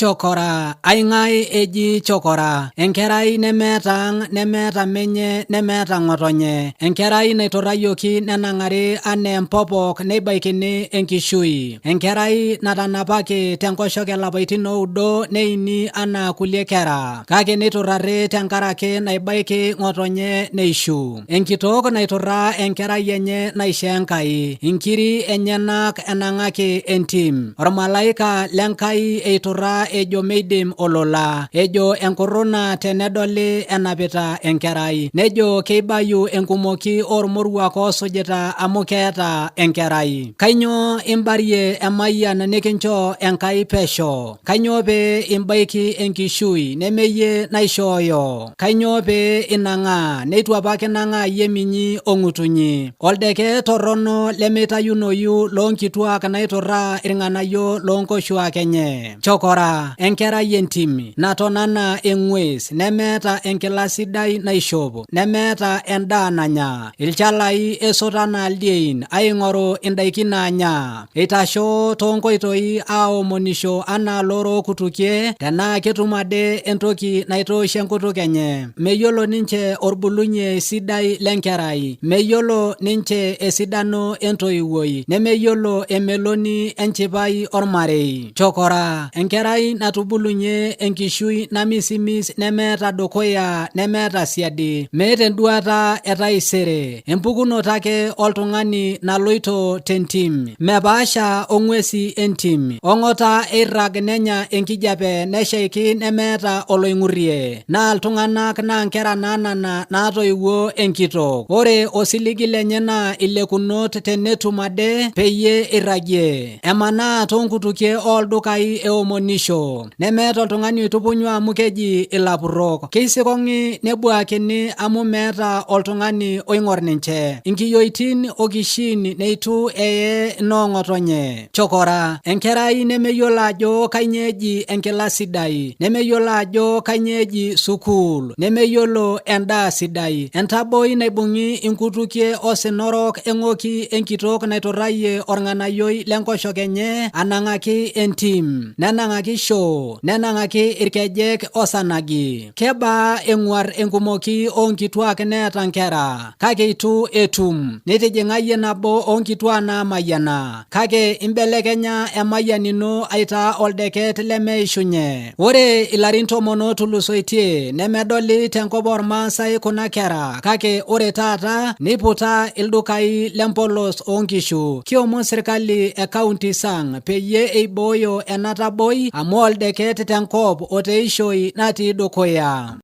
Chokora, aing'ae eji chokora? Enkerai nemeeta ang' nemeeta menye nemeeta ng'otonye. Enkerai naiturrayioki nenang'ari anaa empopok neibaikini enkishui. Enkerai natanapaki tenkoshoke lapaitin oudo neini anaa kulie kera, kake neiturrari tenkaraki naibaiki ng'otonye neishu. Enkitok naiturraa enkerai enye naishoo Enkai, inkiri enyenak enang'aki entim. Ormalaika le Nkai eiturraa ejo meidim olola, ejo enkurruna tenedoli enapita enkerai, nejo keibayu enkumoki oormoruak oosujita amu keeta enkerai. Kainyoo imbarie emayian nikinchoo Enkai pesho? Kainyoo pee imbaiki enkishui nemeyie naishooyo? Kainyoo pee inang'aa neitu apa kinang'aa iyie minyi o ng'utunyi? Oldeke torrono lemeitayunoyu loo nkituak naiturraa irng'anayio loo nkoshuak enye. Chokora, enkerai entim, naton anaa eng'ues nemeeta enkila sidai naishop, nemeeta endaa nanya, ilchalai esot anaa ildiein aing'oru indaiki naanya. Eitasho too nkoitoi aaomonisho anaa loorok kutukie tenaa ketum ade entoki naitoosh enkutuk enye. Meyiolo ninche orbulunye sidai le nkerai, meyiolo ninche esidano entoiwuoi, nemeyiolo emeloni enchipai ormarei. Chokora, enkerai natubulunye enkishui namisimis nemeeta dukuya nemeeta siadi, meeta enduata e taisere, empukunoto ake oltung'ani naloito tentim, mepaasha o ng'uesi entim, ong'ota eirrag nenya enkijape neshaiki nemeeta oloing'urrie, naa iltung'anak naa nkera naanana naatoiwuo enkitok. Ore osiligi lenye naa ilekunot tenetum ade peyie eirragie. Emanaa toonkutukie ooldukai eomonisho. Nemeeta oltung'ani oitupunyu amu keji ilapurrok. Keisikong'i nebuakini amu meeta oltung'ani oing'or ninche. Inkiyioitin okishin neitu eye noong'otonye. Chokora, enkerai nemeyiolo ajo kainyoo eji enkila sidai, nemeyiolo ajo kainyoo eji sukuul, nemeyiolo endaa sidai, entaboi naibung'i inkutukie osina orok eng'oki enkitok naiturrayie orng'anayioi le nkoshoke enye anang'aki entim, nenang'aki shoo, nenang'aki irkejek osanagi. Kebaa eng'uar enkumoki oo nkituak neeta nkera, kake eitu etum, nitijing'ayie nabo oo nkituak naamayiana, kake imbelekenya emayian ino aitaa oldeket lemeishunye. Ore ilarin 10 ootulusoitie nemedoli tenkop oormaasai kuna kera kake ore taata neiputa ildukai lempolos oonkishu. Kiomon sirkali e kaunti sang peyie eibooyo ena taboi amu oldeket tenkop o teishoi natii dukuya.